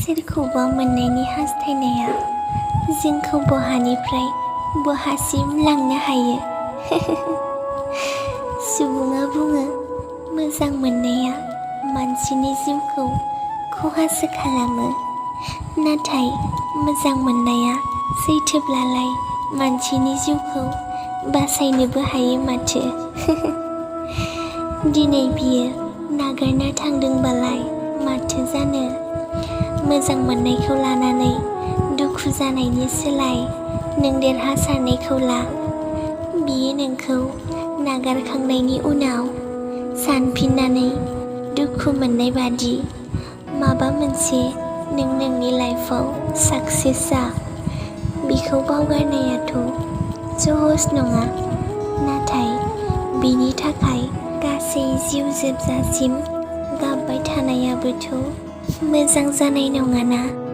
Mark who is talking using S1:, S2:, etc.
S1: सोरखौबा मोननायनि हास्थायनाया जोंखौ बहानिफ्राय बहासिम लांनो हायो। सुबुङा बुङो मोजां मोननाया मानसिनि जिउखौ खहासो खालामो, नाथाय मोजां मोननाया सैथोब्लालाय मानसिनि जिउखौ बासायनोबो हायो माथो। दिनै बियो नागारना थांदोंबालाय माथो जानो, मोजां मोननायखौ लानानै दुखु जानायनि सोलाय नों देरहासारनायखौ ला। बियो नोंखौ नागारखांनायनि उनाव सानफिननानै दुखु मोननाय बादि माबा मोनसे नों नोंनि लाइफआव साक्सेस जा। बिखौ बावगारनायाथ' सहस नङा, नाथाय बिनि थाखाय गासै जिउ जोबजासिम गाबबाय थानायाबोथ' मोजां जानाय नङाना।